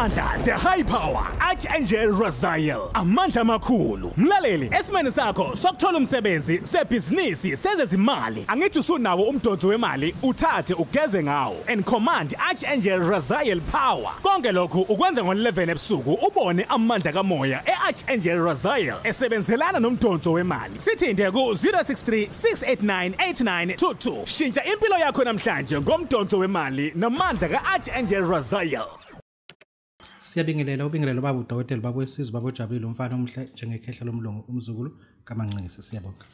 Amandla, the high power, Archangel Raziel, amandla amakhulu. Mlaleli, esimeni sakho sokuthola umsebenzi, sebhizinisi, sezezimali. Angithi usunawo umdonso wemali, uthathe ugeze ngawo. And command Archangel Raziel power. Konke lokhu ukwenza ngo-11 ebusuku ubone amandla kamoya e-Archangel Raziel esebenzelana nomdonso wemali. Sithinte ku-063 689 8922. Shintsha impilo yakho namhlanje ngomdonso wemali namandla ka-Archangel Raziel. Siyabingelela ubingelelo baba udokotela baba wesizwe baba ojabulile umfana omhle njengekhehla lomlungu umzukulu kaMancingisi siyabonga.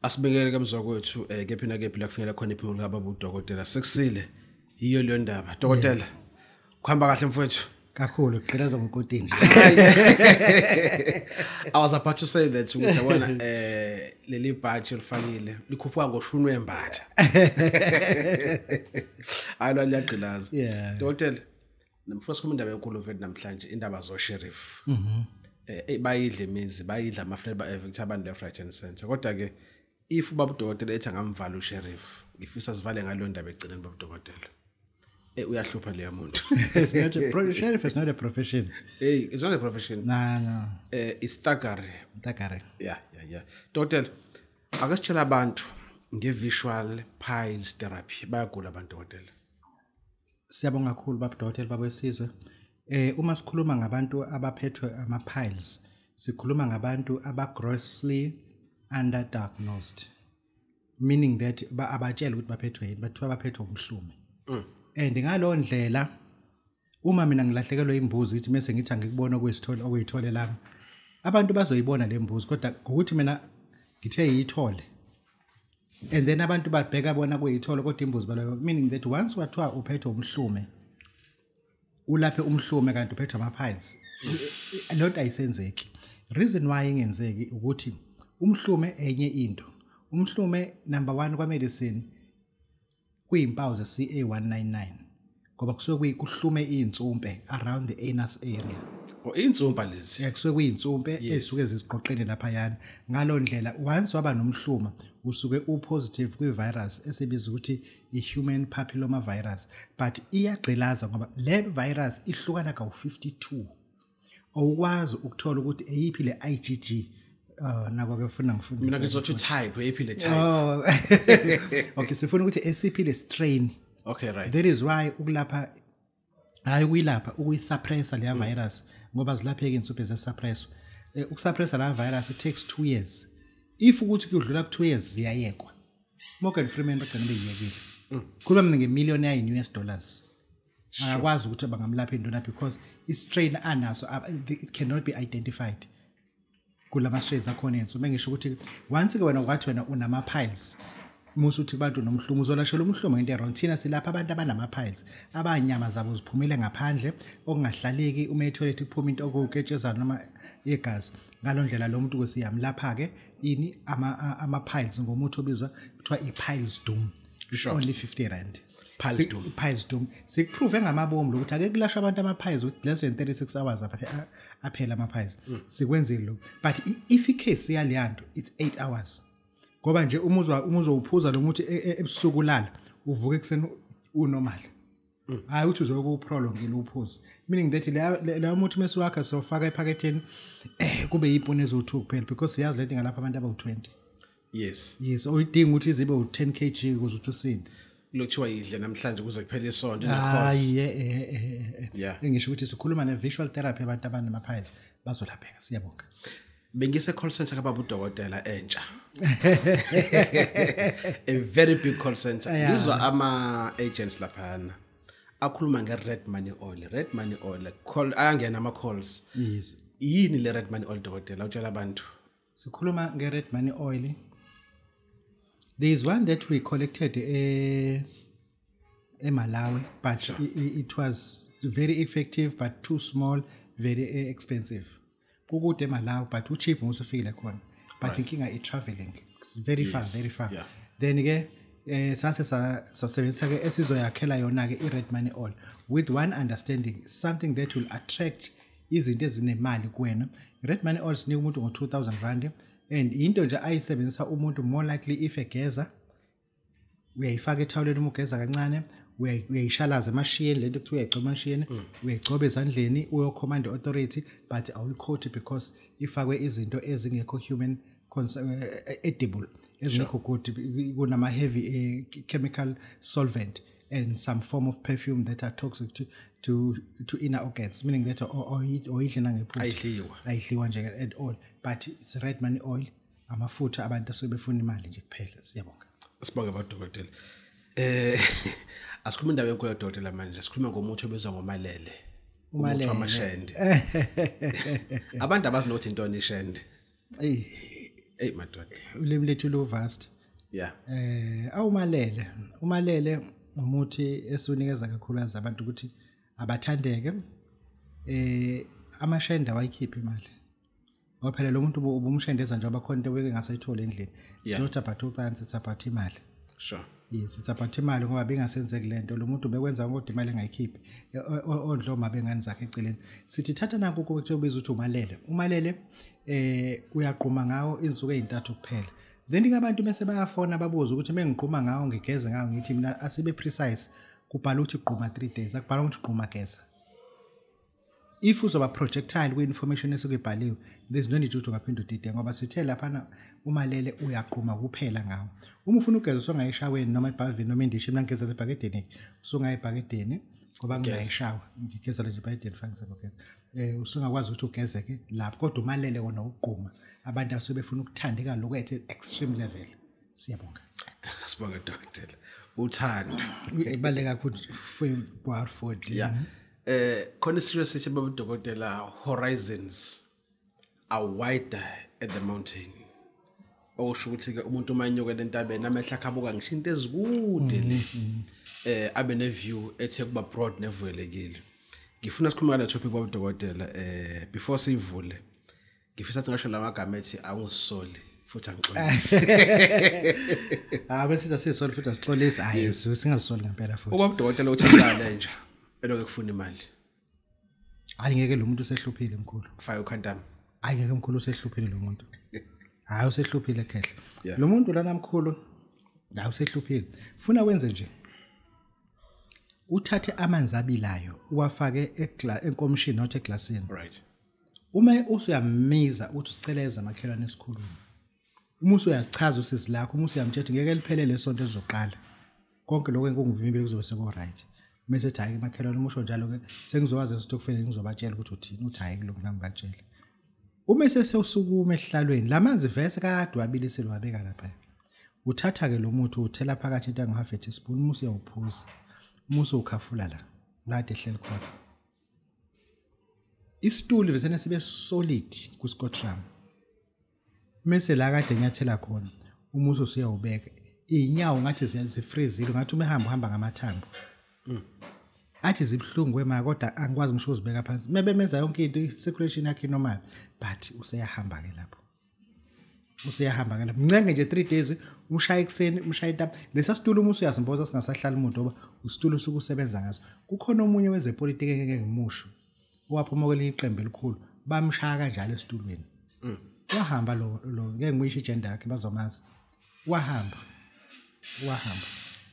Asibingele ke mzwakwethu kephi na kephi la kufinyelela khona iphimbo lika baba udokotela sekusile yiyo leyo ndaba. Dokotela, kuhamba kahle mfowethu? Kakhulu, gqilazwa ngokotini. I was about to say that ukuthi yabona leli bhatshi elifakile likhuphuka ngoshuni wembatha. Hayi lo liyagqilaza. Dokotela, namfuna sikhuluma indaba enkulu mfethu namhlanje, indaba zo sheriff. Bayidla imizi, bayidla ama-flat, ba-evict abantu left, right and center. Kodwa ke if ubaba udokotela ethi angamvala usheriff, ngifisa sivale ngaleyo ndaba egcineni baba udokotela. Uyahlupha leyo muntu. It's not a pro sheriff is not a profession. Hey, it's not a profession. No, no. It's thuggery. Thuggery. Yeah. Dokotela, ake sitshela abantu nge-visual piles therapy. Bayagula abantu dokotela. Siyabonga kakhulu baba dokotela baba wesizwe. Uma sikhuluma ngabantu abaphethwe ama piles, sikhuluma ngabantu aba grossly underdiagnosed, meaning that abatshela ukuthi baphethwe yini, bathiwa baphethwe umhlume. And ngalo ndlela uma mina ngilahlekelwe imbuzi ithi mase ngithi angikubona okuyisithole okuyithole lami, abantu bazoyibona le mbuzi, kodwa ngokuthi mina ngithe yithole and then abantu babheka bona kuyithole kodwa imbuzi balo, meaning that once wathiwa uphethwe umhlume ulaphe umhlume kanti uphethwe ama piles, lonto ayisenzeki. Reason why ingenzeki ukuthi umhlume enye into, umhlume number 1 kwa medicine kuyimpawu ze CA199 ngoba kusuke kuhlume insumpe around the anus area. Oh, insumpa lezi. Yeah, kusuke kuyinsumpe ezisuke ziziqoqene lapha yana. Ngalo ndlela once waba nomhluma usuke upositive kwi-virus esibizwa ukuthi i-human papilloma virus, but iyagqilaza ngoba le virus ihlukana kawu-52. Awukwazi ukuthola ukuthi eyiphi le IgG. Nako ke funa ngifundise. Mina ngizothi type, eyiphi le type. Oh. Okay, sifuna ukuthi esiphi le strain. Okay, right. That is why ukulapha hayi ukuyilapha ukuyisuppressa leya virus ngoba zilapheke insuphe zesuppress. Ukusuppressa la virus it takes 2 years. If ukuthi kuyodlula ku 2 years ziyayekwa. Morgan Freeman bagcina beyiyekile. Khuluma mina ngemillion yayi US dollars. Akakwazi ukuthi bangamlapha intona because i strain anaso it cannot be identified. Kulama strains akhona enso mengisho ukuthi once ke wena kwathi wena unama piles musu uthi abantu nomhlumo uzolashela umhlumo into wrong. Thina silapha abantu abanama piles abanyama zabo ziphumile ngaphandle okungahlaleki uma etoilet kuphuma into okuketshezana noma igazi. Ngalondlela lo muntu kwesiyamlapha ke ini ama piles ngomuthi obizwa kuthiwa i piles doom. It's only 50 rand. Piles doom. Piles doom. Sikuprove ngamabomu lokuthi ake kulashwa abantu ama piles with less than 36 hours aphela ama piles. Sikwenzile lokho. But if icase yaleyanto it's 8 hours. Ngoba nje umuzwa uphuza lo muthi ebusuku lala uvuka ekseni unormal. Hayi uthi uzokuprolongile uphuze. Meaning that le muthi mesiwakha sofaka ephaketheni kube yiponi ezo2 kuphela because siyazi lento ngalapha abantu abawu20. Yes. Yes, oyidinga ukuthi zibe u10 kg ukuze uthi usinde. Lokuthiwa yidle namhlanje kuze kuphele isonto ne-course. Hayi engisho ukuthi sikhuluma ne-visual therapy abantu abanama piles bazolapheka. Siyabonga. Bengise call center kababa udokotela entsha. A very big call center. Ngizwa ama agents laphana akhuluma nge-red money oil, red money oil call ayangena ama calls. Yes. Yini le red money oil dokotela utshela abantu? Sikhuluma nge-red money oil. There is one that we collected Malawi, but sure. It was very effective but too small, very expensive. Kukude Malawi but ucheap ngosufikile khona. But inkinga i traveling, it's very far, very far. Yeah. Then ke sase sasebenzisa ke esizoyakhela yona ke i red money oil with one understanding, something that will attract izinto ezinemali kuwena. Red money oil sinika umuntu ngo 2000 rand and into nje ayisebenzisa umuntu more likely if egeza uyayifaka ethawuleni uma ugeza kancane Uyayishalaza emashiyeni lento kuthiwa uyayigcoba emashiyeni, uyayigcoba ezandleni, uyocommand authority, but awuyikhoti because ifakwe izinto ezingekho human edible, ezingekho good, kunama heavy chemical solvent and some form of perfume that are toxic to inner organs, meaning that oyidle nangephutha ayidliwa nje at all, but it's red money oil, amafutha abantu asebefuna imali nje kuphela. Siyabonga. Sibonge badokotela. Asikhuluma indaba enkulu yodokotela manje, sikhuluma ngomuthi obizwa ngomalele. Umuthi wamashende. Abantu abazi nokuthi intoni ishende. Ey madoda. Ulimi lethu lu vast. Yeah. Awumalele. Umalele umuthi esiwunikeza kakhulukazi abantu ukuthi abathandeke. Amashende awayikhiphi imali. Ngoba phela lo muntu ubumshendeza nje abakhona into ebeke ngasayithola endlini. It's not about ucansi, it's about imali. Sure. Yes, it's about imali ngoba bengasenzeki lento lo muntu bekwenza kodwa imali engayikhiphi ondloma bengane zakhe eceleni. Sithi thatha nakho ukuthi ubiza ukuthi umalele. Umalele uyaqhuma ngawo insuku ezintathu kuphela. Then abantu bese bayafona babuza ukuthi mengiqhuma ngawo ngigeze ngawo, ngithi mina asibe precise, kubhala ukuthi qhuma 3 days, akubhala ukuthi qhuma geza. If uzoba projectile kwi-information esuke ibhaliwe, there's no need ukuthi ungaphinde udide ngoba sithe laphana umalele uyaqhuma kuphela ngawo. Uma ufuna ugeza usungayishaweni noma ebhavini noma indishi, mina ngigeza ebhakedeni, usungayibhakedeni ngoba ngingayishawa, ngigeza nje ebhakedeni fanele ngigeze. Usungakwazi ukuthi ugezeke lapho, kodwa umalele wona uqhuma. Abantu asuke befuna ukuthandeka lokho at extreme level. Siyabonga. Sibonge dokotela. Uthando ibaleka kakhulu for 40. Yeah. Khona isisho sithi babudokotela, horizons are wider at the mountain. Okusho ukuthi ke umuntu uma enyukela entabeni amehla akhe abuka ngisho into ezikude le, abe ne view ethe kuba broad nevulekile. Ngifuna sikhulume ngale topic babudokotela, before sivule ngifisa ukuthi ngisho lamagama ethi awungisoli futhi angixolisi. Bese sisoli futhi asixolisi. Hayi, singazisoli ngempela futhi. Ubabudokotela uthi ngale nje elokhu kufuna imali. Hayi ngeke lo muntu usehluphile mkhulu. Faka uquantum. Hayi ngeke mkhulu usehluphile lo muntu. Hayi usehluphile khehla. Lo muntu lana mkhulu, hayi usehluphile. Funa wenze nje. Uthathe amanzi abilayo uwafake enkomishini not eglasini. Right. Uma usuyamiza uthi usiceleza amakhelwane esikhuluma. Uma usuyazichaza usizi lakho, uma usuyamtshela ngeke liphelele lesonto ezoqala. Konke lokho enkunguvimbile kuzobe seku right. Mase ethi hayi makhelwane umusho njalo ke sengizowazi esitokufeni ngizobatshela ukuthi uthini, uthi hayi kuloko ngibatshela. Uma sesewusukuma ehlalweni lamanzi vese kade wabilisile wabeka lapha. Uthatha ke lo muthi uthela phakathi into engu half a teaspoon, uma usuyawuphuza, uma usukhafula la lade ehleli khona. Isituli vese sibe solid ku-Scotram. Mase la kade nyathela khona uma usuyawubeka inyawo ngathi zifreezile, ngathi uma ehamba uhamba ngamathambo. Athi zibhlungu wema kodwa angikwazi ngisho uzibeka phansi. Mebemeza yonke into, i-circulation yakhe normal, but useyahamba ke lapho. Useyahamba ke lapho. Mncenge nje 3 days, umshaya ekseni, umshaya intaba. Lesa situlo uma usuyasimboza singasahlala umuntu ngoba usitulo sukusebenza ngaso. Kukhona omunye wezepolitiki engeke ngimusho. Owaphuma kwelinye iqembu elikhulu, bamshaya kanjalo esitulweni. Wahamba lo ngeke ngiyisho igender yakhe bazomazi. Wahamba.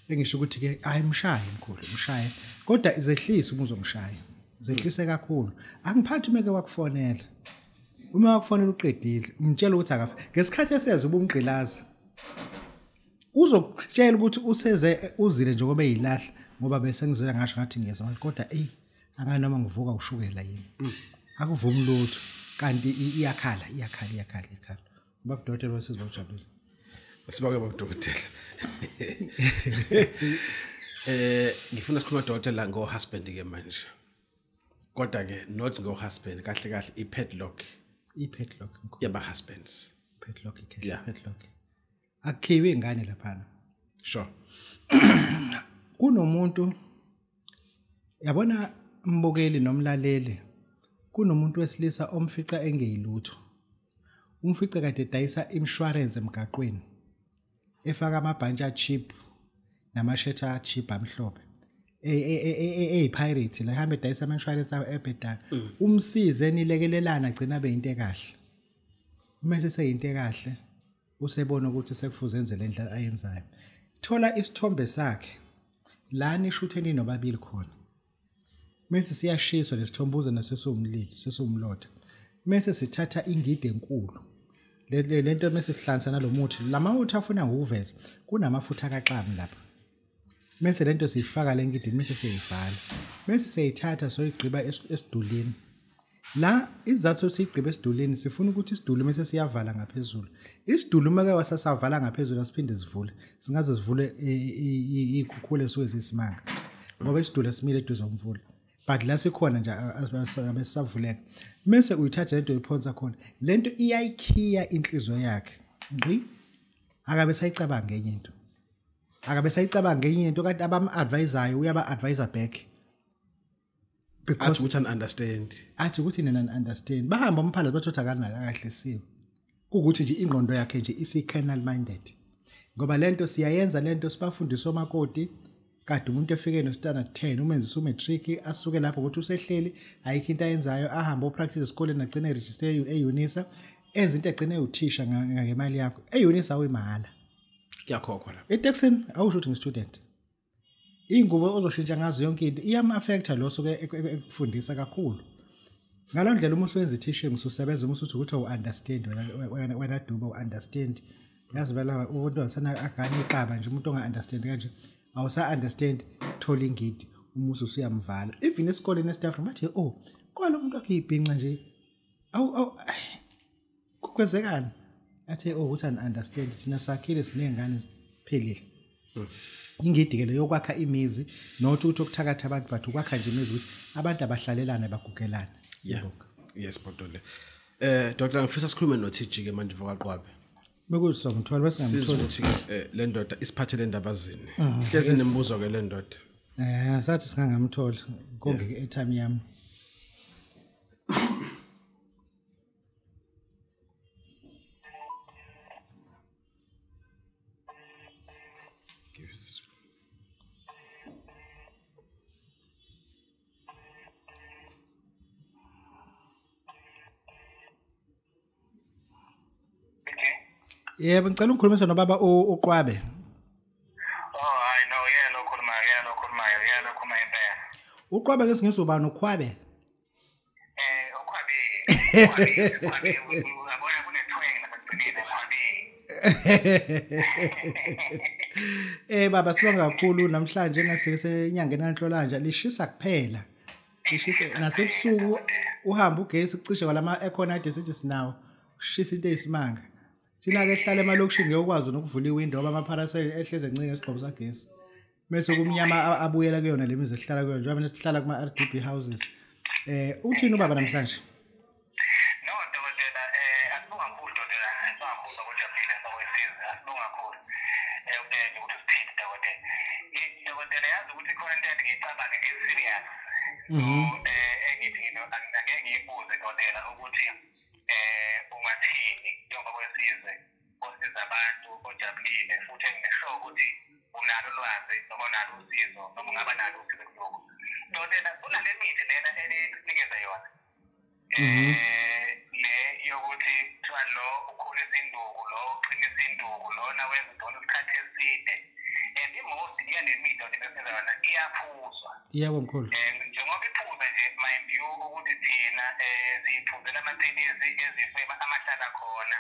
Engisho ukuthi ke ayimshaye mkhulu, umshaye. Kodwa izehlise uma uzomshaya. Zehlise kakhulu. Angiphathi umeke wakufonela. Uma wakufonela uqedile, umtshela ukuthi akafa. Ngesikhathi eseza ubumgqilaza. Uzokutshela ukuthi useze uzile nje ngoba eyilahla ngoba bese ngizela ngasho ngathi ngiyeza manje kodwa ey akani noma ngivuka ushukela yini. Akuvumi lutho kanti iyakhala iyakhala iyakhala iyakhala. Babudokotela basizobajabulile. Sibonge babudokotela. Ngifuna sikhuluma dokotela ngo husband ke manje. Kodwa ke not ngo husband kahle kahle i padlock. I padlock mkhulu. Yaba husbands. Padlock ikhehle padlock. Akhiwe ingane laphana. Sure. Kunomuntu yabona mbukeli nomlaleli, kunomuntu wesilisa omfica engeyilutho. Umfica kade edayisa insurance emgaqweni. Efaka amabhantshi cheap namashetha cheap amhlophe. Pirate la hamba edayisa ama insurance ebhedayo. Umsize nilekelelana agcina be into ekahle. Uma seseyinto ekahle usebona ukuthi sekufuze enze le ndlela ayenzayo. Thola isithombe sakhe La nishutheni nobabili khona. Mase siyashiswa lesithombuzo nasesomlilo, sesomlotha. Mase sithatha ingidi enkulu. Lento mase sihlanganisa nalomuthi, lamawuthi afuna ngokuveza kunamafutha kaxamu lapha. Mase lento siyifaka lengidi mase siyivala. Mase siyithatha soyigqiba esidulini. La izathu siyigqiba esidulini sifuna ukuthi isiduli mase siyavala ngaphezulu. Isiduli uma ke wasasavala ngaphezulu asiphinde sivule. Singaze sivule ikhukhule suke zisimanga. Ngoba isiduli simile eduze komvula. But la sikhona nje abesavuleka. Mase uyithatha lento uyiphonsa khona. Lento iyayikhiya inhliziyo yakhe. Ngqi. Akabe sayicabanga enye into. Akabe sayicabanga enye into kanti abam-advisayo uyaba-advisa back. Because athi understand. Athi ukuthi nina understand. Bahamba umphala bathi akanalo akahlisiwe. Kukuthi nje ingqondo yakhe nje isi-carnal minded. Ngoba lento siyayenza lento sibafundisa omakoti kade umuntu efike no standard 10 umenzisa umatric asuke lapho ukuthi usehleli ayikho into ayenzayo ahambe upractice esikoleni agcine register eUnisa enze into egcine uthisha ngemali yakho. eUnisa awuyimahala. Kuyakhokhwa lapha. Etaxini awusho ukuthi ngistudent. Ingubo ozoshintsha ngazo yonke into iyam-affecta lo suke ekufundisa kakhulu. Ngalo ndlela uma usuwenza i-teaching ususebenza uma usuthi ukuthi awu-understand wena Duba u-understand. Yazi bela umuntu wasana agane iqaba nje umuntu onga-understand kanje awusa-understand thola ingidi umuzi usuyamvala. Even esikoleni e-staff room bathi oh kwalo umuntu wakhe ibhinca nje awu kwenzekani athi oh ukuthi understand thina sakhile sinengane phelile. Ingidi ke leyo yokwakha imizi not ukuthi ukuthakatha abantu but ukwakha nje imizi ukuthi abantu abahlalelana bagugelana. Sibonga. Yes Bhotole. Dr. ngifisa sikhulume no TG ke manje vokaQwabe. Mekuthi somthola bese ngamthola ukuthi le ndoda isiphathele indaba zini. Hlezi nembuzo ke le ndoda. Sathi singangamthola konke airtime yami. Yebo ngicela ukukhulumisa nobaba uQwabe. Oh hayi no yena lo khulumayo yena lo khulumayo yena lo khuluma impela. uQwabe ke singesobani uQwabe? uQwabe. uQwabe uyabona kunethwenge lapha ekugcineni uQwabe. Baba sibonga kakhulu namhlanje nasenyangeni kaNhlolanja lishisa kuphela. Lishisa nasebusuku uhamba ugesi kucishe kwalama aircon ade sithi sinawo. Ushisa into eyisimanga. Thina ke hlala emalokishini ngeke ukwazi nokuvula iwindow ngoba amaparasol ehleze encike isigqobo sagesi. Mase kumnyama abuyela kuyona lemizi esihlala kuyona njengoba sihlala kuma RDP houses. Uthini ubaba namhlanje? No dokotela asibonga kakhulu dokotela asibonga kakhulu ngokujabulile sakwesizwe asibonga kakhulu. Ukuthi sithini dokotela. Dokotela yazi ukuthi khona into engiyicabanga e-serious. Engithi angeke ngiyibuze dokotela ukuthi ungathini njengoba kwesizwe osiza abantu ojabulile futhi engisho ukuthi unalo ulwazi noma unalo usizo noma ungaba nalo usizo kulokho. Dokotela kunale mithi lena enisinikeza yona. Le yokuthi kuthiwa lo ukhulisa induku lo uqinisa induku lona wenza intoni isikhathi eside. And i-most yale mithi esinikeza yona iyaphuzwa. Yebo mkhulu. Njengoba iphuza nje mind you ukuthi thina siphuzela amaphilisi ezifo amahlala khona.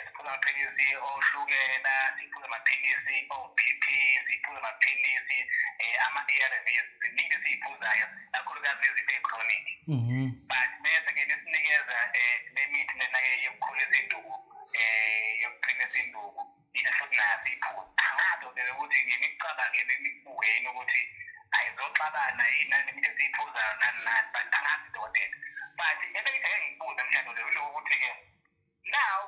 Siphuza amaphilisi oshukela, siphuza amaphilisi o-BP, siphuza amaphilisi ama-ARVs, ziningi esiyiphuzayo kakhulukazi izifo ey-chronic. But bese ke nisinikeza le mithi lena ke yokukhulisa induku, yokuqinisa induku, nithi futhi nayo siyiphuze. Angazi ukuthi nginicabange ninibuke yini ukuthi ayizoxabana yini nale mithi esiyiphuzayo nani nani, but angazi dokotela. But ebengike ngibuze mhlawumbe yilokhu ukuthi-ke now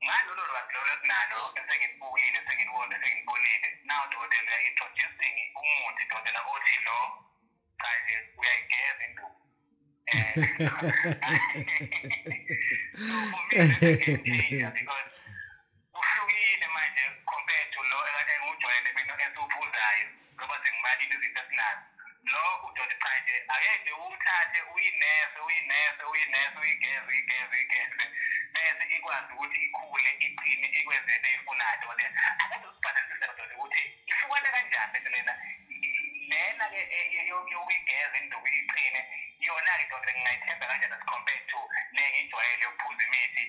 ngalolo lwazi lolo esinalo esengilibukile esengilibona esengilibonile now dokotela introducing umuthi dokotela othi lo cha nje uyayigeza induku. So for me because kuhlukile manje compared to lo engujwayele mina esiwuphuzayo ngoba sengibalile izinto esinazo. Lo udoda cha nje ake nje uwuthathe uyinese uyinese uyinese uyigeze uyigeze uyigeze bese ikwazi ukuthi ikhule iqine ikwenze into eyifunayo dokotela. Ake usibhalansise dokotela ukuthi ihlukana kanjani lento lena yokuyigeza induku iqine yona-ke dokotela ngingayithemba kanjani as compared to le ngiyijwayele yokuphuza imithi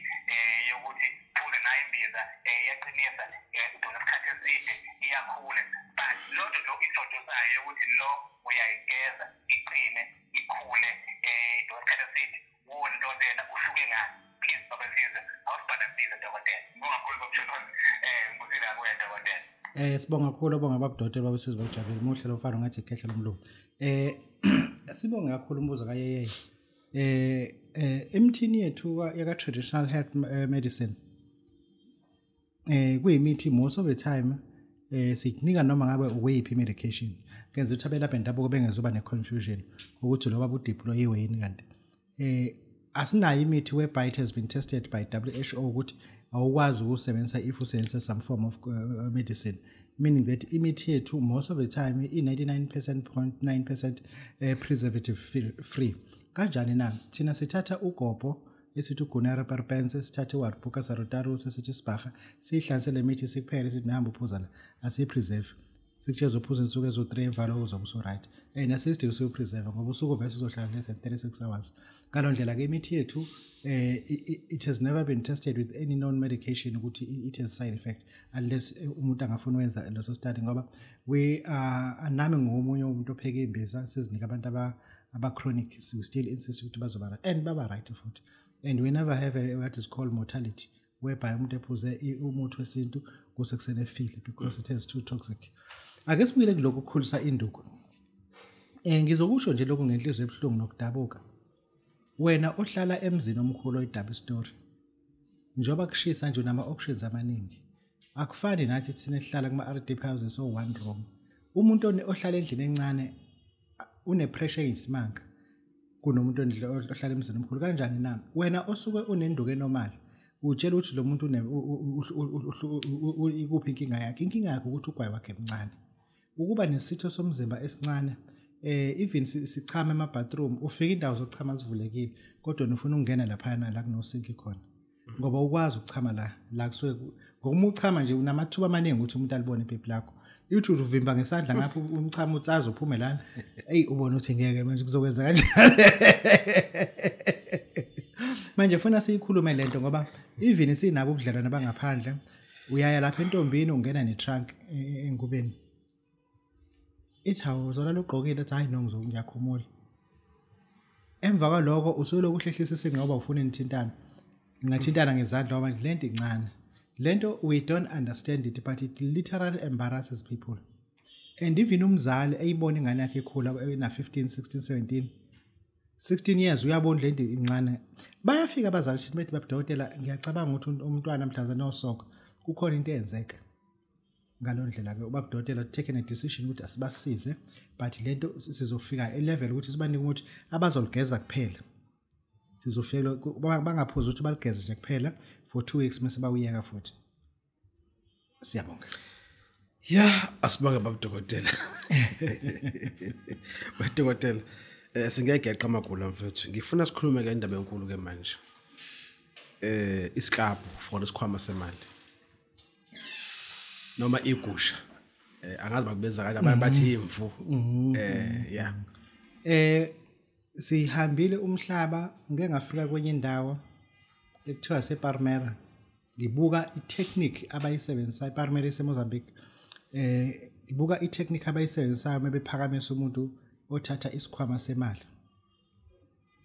yokuthi phuze nayo imbiza iyaqinisa idonsa isikhathi eside iyakhula, but lo nto lo introduce-ayo yokuthi lo uyayigeza iqine ikhule idonsa isikhathi eside wona dokotela uhluke ngani? Please baba Sizwe, awusibhalansise dokotela. Ngibonga kakhulu baba ngibusile kuwe dokotela. Sibonga kakhulu, bonga baba dokotela baba Sizwe bajabulile. Muhle lo mfana ngathi ikhehle lomlungu. Sibonga kakhulu umbuzo kaYeye. Emthini yethu yaka traditional health medicine kuyimithi most of the time sikunika noma ngabe ukuyiphi medication kenza ukuthi abelaphi bendabuko bengezoba ne-confusion ukuthi lo baba udeployiwe yini kanti. Asinayo imithi whereby it has been tested by WHO ukuthi awukwazi ukusebenzisa if usebenzisa some form of medicine, meaning that imithi yethu most of the time i-99.9% preservative free. Kanjani na? Thina sithatha ugobho esithi uGunera perpense, sithathe uWarbuka sarotarus, esithi isibhaha, siyihlanise le mithi sikuphele sithi nihamba uphuza la, asiyipreserve. Sikutsheza uphuza insuku ezo-3 emva lokho uzobe usu-right. And asisidingo suyopreserve ngoba usuku vese uzohlala less than 36 hours. Ngalo ndlela ke imithi yethu it has never been tested with any known medication ukuthi it has side effect unless umuntu angafuni wenza leso study, ngoba we nami ngomunye umuntu opheka imbiza sizinika abantu aba chronic, we still insist ukuthi bazoba right and baba right futhi. And we never have a, what is called mortality whereby umuntu ephuze umuthi wesintu kuse kusene efile because it is too toxic. Ake sibuyele kulokhu ukukhulisa induku. Ngizokusho nje lokhu ngenhliziyo ebuhlungu nokudabuka. Wena ohlala emzini omkhulu oyi-double story, njengoba kushisa nje unama options amaningi. Akufani nathi thina esihlala kuma RDP houses o one room. Umuntu ohlala endlini encane une pressure eyisimanga kunomuntu ohlala emzini omkhulu. Kanjani na? Wena osuke unenduku enormal utshela ukuthi lo muntu ikuphi inkinga yakhe. Inkinga yakhe ukuthi ugwayi wakhe emncane. Ukuba nesitho somzimba esincane, even sichama ema bathroom, ufika indawo zokuchama zivulekile kodwa ufuna ukungena lapha la kunosinki khona ngoba ukwazi ukuchama la kusuke ngokuma uchama nje unamathuba amaningi ukuthi umuntu alibone ipipi lakho. Ithi uvimba ngesandla ngapha umchamo utsaza uphume lana, hey ubona ukuthi ngeke manje kuzokwenza kanjani. Manje funa siyikhulume lento ngoba even sinabo ubudlelwane bangaphandle, uyaya lapha entombini ungena netrunk engubeni, ithi hawu uzolala ugqokile, athi hayi no ngiyakhumula. Emva kwaloko usuloku uhlehlisa isinqe ngoba ufuna inithintana, ngingathintana ngezandla ngoba lento incane. Lento we don't understand it, but it literally embarrasses people. And even umzali eyibona ingane yakhe ikhula ena 15 16 17 16 years uyabona lento incane. Bayafika abazali thithi bethi babudokotela ngiyacabanga ukuthi umntwana mhlawumbe nosoko kukhona into eyenzeka. Ngalo ndlela ke ubabudokotela taken a decision ukuthi asibasize, but lento sizofika e level ukuthi sibanike ukuthi abazoligeza kuphela. Sizofika bangaphuza ukuthi baligeze nje kuphela for 2 weeks mase bawuyeka futhi. Siyabonga. Ya, asibonge babudokotela. Babudokotela, singegeqa amagula mfethu. Ngifuna sikhulume ke indaba enkulu ke manje. Isiklabhu for isikhwama semali. Noma igusha. Angazi bakubenza kanjani abanye bathi imvu. Yeah. Sihambile umhlaba, ngeke ngafika kwenye indawo ekuthiwa sePalmera. Ngibuka itechnique abayisebenzisayo ePalmera eseMozambique. Ibuka itechnique abayisebenzisayo mebephakamisa umuntu othatha isikhwama semali.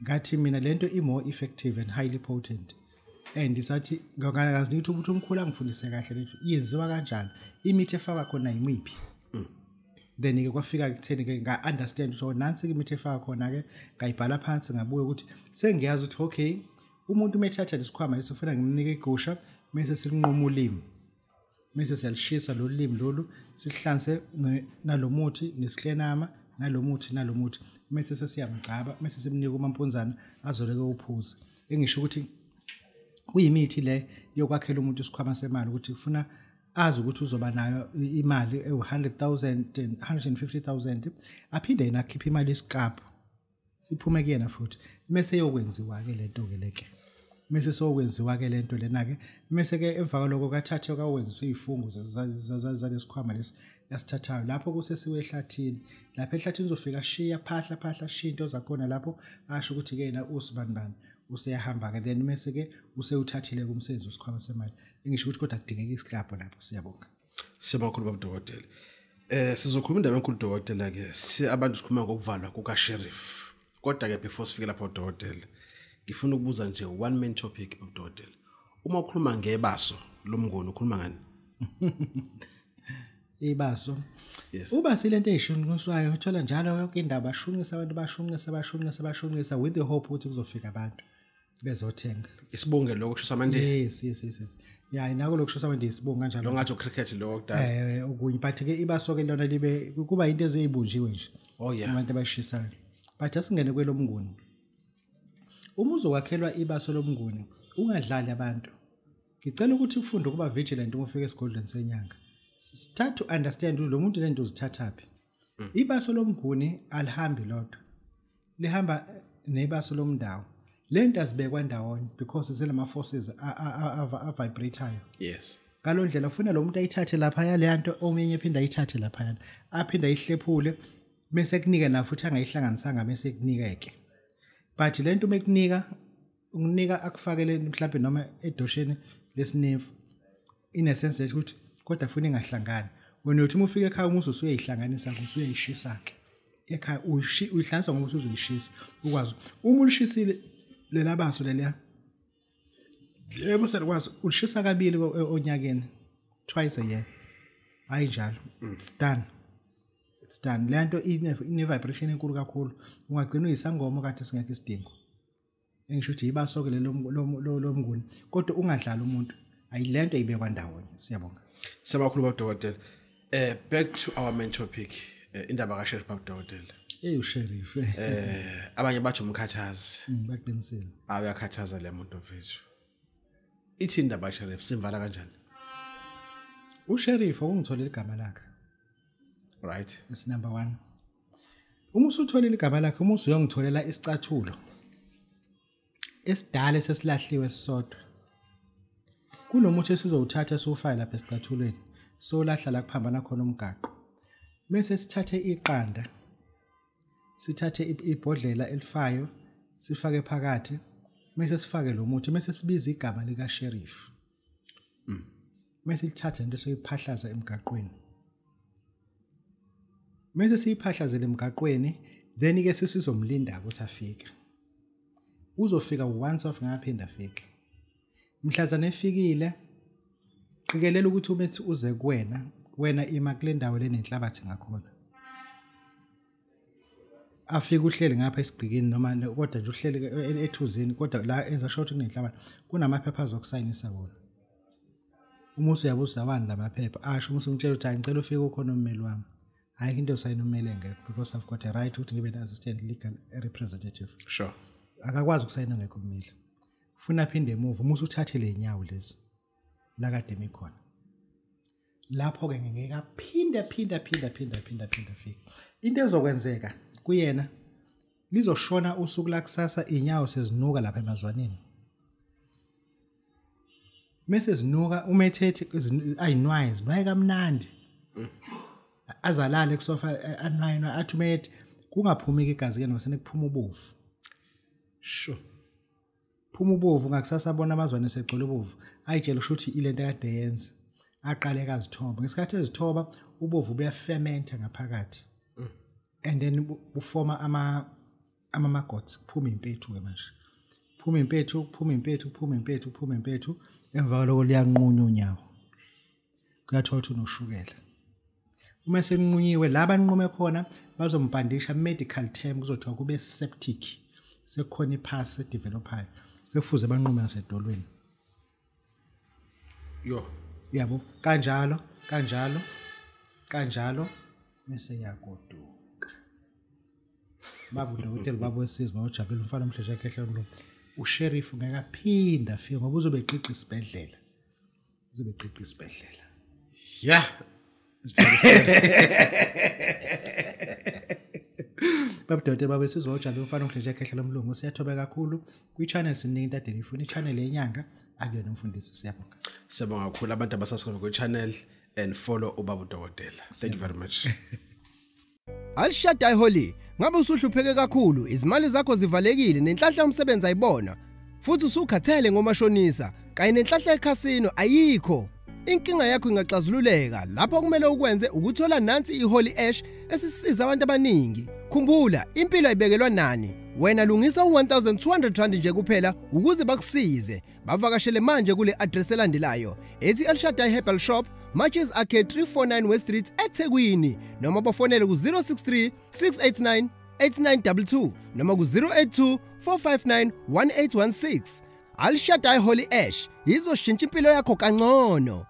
Ngathi mina lento i more effective and highly potent. And sathi ngakazi ngithi ukuthi umkhulu angifundise kahle lento iyenziwa kanjani, imithi efaka khona yimiphi. Then ke kwafika kutheni ke nga understand ukuthi nansi imithi efaka khona ke, ngayibhala phansi ngabuye ukuthi sengiyazi ukuthi okay umuntu umethatha lesikhwama leso ufuna ngimnike igusha bese silinqoma ulimi, bese siyalishisa lo limi lolu sihlanse nalomuthi nesihlenama nalomuthi nalomuthi, bese sesiyamgcaba bese simnika umampunzana azoleke uphuza. Engisho ukuthi kuyimithi le yokwakhela umuntu isikhwama semali ukuthi ufuna azi ukuthi uzoba nayo imali ewu-100,000 150,000, aphinde yena akhiphe imali isiqaphu siphume kuyena futhi mase yokwenziwa ke lento ke leke. Mase sokwenziwa ke lento lena ke, mase ke emva kwaloko kathathe kawenziswa izifungo zalesikhwama lesi yasithathayo. Lapho kusesiwe ehlathini, lapha ehlathini uzofika shiya phahla phahla shiya into zakhona lapho, asho ukuthi ke yena usibanibani useyahamba ke, then mase ke usewuthathile kumsebenzi wesikhwama semali. Engisho ukuthi kodwa kudingeka isiklabho lapho. Siyabonga. Siyabonga kakhulu baba dokotela. Sizokhuluma indaba enkulu dokotela ke, abantu sikhuluma ngokuvalwa kuka sheriff. Kodwa ke before sifike lapho dokotela, ngifuna ukubuza nje one main topic baba dokotela. Uma ukhuluma ngebaso lomnguni ukhuluma ngani? Ibaso. Yes. Uba silento eyishunqiswayo uthola njalo yonke indaba bashunqisa abantu, bashunqisa bashunqisa bashunqisa with the hope ukuthi kuzofika abantu bezothenga. Isibonge lokho kushisa amande. Yes yes yes yes. Yeah, inako lokushisa amande isibonge kanjalo. Lo ngathi ucricket lo kudala. Okunye but ke ibaso ke lona libe kuba into ezeyibunjiwe nje. Oh yeah. Abantu abayishisayo. But asingene kwelomnguni. Uma uzokwakhelwa ibaso lomnguni ungadlali abantu. Ngicela ukuthi ufunde ukuba vigilant uma ufika esigodlweni senyanga. Start to understand lo muntu lento uzithathaphi. Ibaso lomnguni alihambi lodwa. Lihamba nebaso lomndawo. Lento azibekwa ndawonye because zilama forces a vibrate-ayo. Yes. Ngalondlela ufuna lo muntu ayithathe lapha yale nto, omunye ephinda ayithathe lapha, aphinda ayihlephule bese kunika na futhi angayihlanganisanga bese kunikeke. But lento mekunika ukunika akufakele mhlawumbe noma edosheni lesinefu in a sense ukuthi kodwa funa ingahlangani. Wena uthi uma ufika ekhaya umuzi usuyayihlanganisa usuyayishisa ke ekhaya, uyihlanganisa ngoba usuzoyishisa ukwazi. Uma ulishisile lela baso leliya, yebo selokwazi ulishisa kabili onyakeni, twice a year. Hayi njalo, it's done, it's done. Le nto ine vibration enkulu kakhulu, ungagcina uyisangoma kade singekho isidingo. Engisho ukuthi ibaso ke lomnguni, kodwa ungadlali umuntu. Ayilento ibekwa ndawonye. Siyabonga. Siyabonga kakhulu baba dokotela. Back to our main topic, indaba ka sheriff baba dokotela. Usheriff. Abanye bathi umkhathazi. Baqinisile. Uyakhathaza le muntu mfethu. Ithi indaba sheriff simvala kanjani? Usheriff ukungitholela igama lakhe. Right. It's number 1. Uma usutholile igama lakhe, uma usuyongitholela isicathulo esidala sesilahliwe sisodwa. Kunomuthi esizowuthatha siwufake lapha esicathulweni, solahla la kuphambana khona umgaqo. Bese sithathe iqanda, sithathe ibhodlela elifayo, sifake phakathi, bese sifake lo muthi, bese sibiza igama lika sheriff. Bese lithatha into soyiphahlaza emgaqweni. Bese siyiphahlazele emgaqweni, then ke sisizomlinda ukuthi afike. Uzofika once off ngaphinda afike. Mhlazana efikile, qikelela ukuthi umethi uze kuwena, wena ima kule ndawo lenenhlabathi ngakhona. Afike uhleli ngapha esigqikini noma kodwa nje uhleli ethuzini, kodwa la enza short kunenhlabathi, kunamaphepha azokusayinisa wona. Uma usuyabuza wani lamaphepha, asho uma usumtshela ukuthi hayi ngicela ufike ukhona ummeli wami. Ayikho into osayina ummeli engekho because I've got a right ukuthi ngibe ne-assistant legal representative. Sure. Akakwazi ukusayina ngekho ummeli. Funa aphinde emuva, uma usuthathe le nyawo lezi la kade mikhona. Lapho ke ngeke aphinde phinde phinde phinde phinde phinde afike. Into ezokwenzeka kuyena lizoshona usuku la kusasa inyawo sezinuka lapha emazwaneni. Mase zinuka umethethe ayinwaye zinwaye kamnandi. Azalale kusofa anwaye athi umethe kungaphumi igazi ke noma sekuphuma ubovu. Sure. Phuma ubovu ngakusasa bona amazwane segcwele ubovu, ayitshela ukuthi ilento akade yenza. Aqale kazithoba. Ngesikhathi ezithoba ubovu buyafermenta ngaphakathi. And then bufoma ama maggots, kuphuma impethu ke manje. Phuma impethu, kuphuma impethu, kuphuma impethu, kuphuma impethu, emva kwaloko liyanqunywa unyawo. Kuyathola ukuthi unoshukela. Uma senqunyiwe la banqume khona bazombhandisha medical term kuzothiwa kube septic. Sekukhona ipass edevelopayo. Sekufuze banqume ngasedolweni. Yo. Yabo, kanjalo, kanjalo, kanjalo bese yagoduka. Babu udokotela babo wesizwe bawujabulile umfana omhle ekhehle lo. Usheriff ngeke aphinda afike ngoba uzobe eqiqa isibhedlela. Uzobe eqiqa isibhedlela. Yeah. It's very sad. Babudokotela babesizwa ojalo umfana ohle ekhehla lomlungu, siyathoba kakhulu kwi-channel siningi into ade nifuna i-channel yenyanga akuyona umfundisi. Siyabonga. Siyabonga kakhulu abantu abasubscribe kwi-channel and follow ubaba udokotela. Thank you very much. El Shaddai Holy, ngabe usuhlupheke kakhulu, izimali zakho zivalekile nenhlanhla yomsebenzi ayibona, futhi usukhathele ngomashonisa kanye nenhlanhla ekhasino ayikho. Inkinga yakho ingaxazululeka lapho kumele ukwenze ukuthola nansi iHoly Ash esisiza abantu abaningi. Khumbula, impilo ayibekelwa nani. Wena lungisa u1200 rand nje kuphela ukuze bakusize. Bavakashele manje kule address elandelayo ethi El Shaddai Herbal Shop, Matches Arcade, 349 West Street, eThekwini, noma bafonele ku 063 689 8922 noma ku 082 459 1816. Al Shaddai Holy Ash izoshintsha impilo yakho kangcono.